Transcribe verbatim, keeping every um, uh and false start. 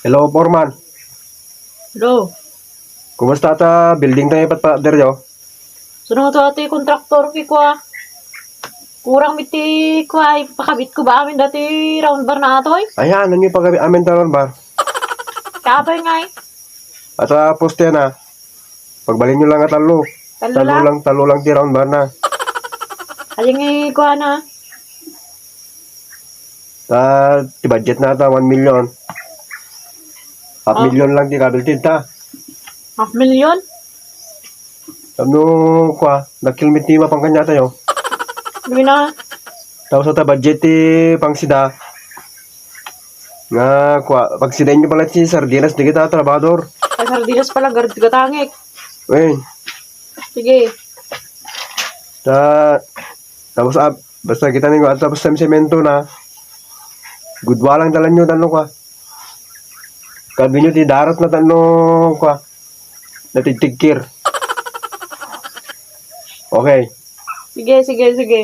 Hello, Foreman. Hello. Kumusta ta building tayo pat paderyo? Suno to ati kontraktor ki kwa. Kurang miti kwa, ipakabit ko ba amin dati round bar na atoy? Ayan, ano yung pagkabit amin ta round bar? Kapay ngay. At sa poste na, pagbalin nyo lang at talo. Talo Talo lang? lang, talo lang ti round bar na. Ayun ngay kwa na. Ta, ti budget na ta, one million. Half Oh. million lang ti kabiltid ta. Half million? Ano, kwa, dakil mi ti mapangkanya tayo. Sige na. Tapos ta budget ti pangsida. Nga, kwa, pagsidain nyo pala ti sardinas, di kita trabador. Ay, sardinas pala, gardi ka tangik. Eh, Sige. ta, tapos, ah, basta kita ni, tapos sa semento na, gudwa lang dalan nyo, tano kwa. Kabi nyo, ti darat na tano kwa. Natigtigkir. Okay. Sige, sige, sige.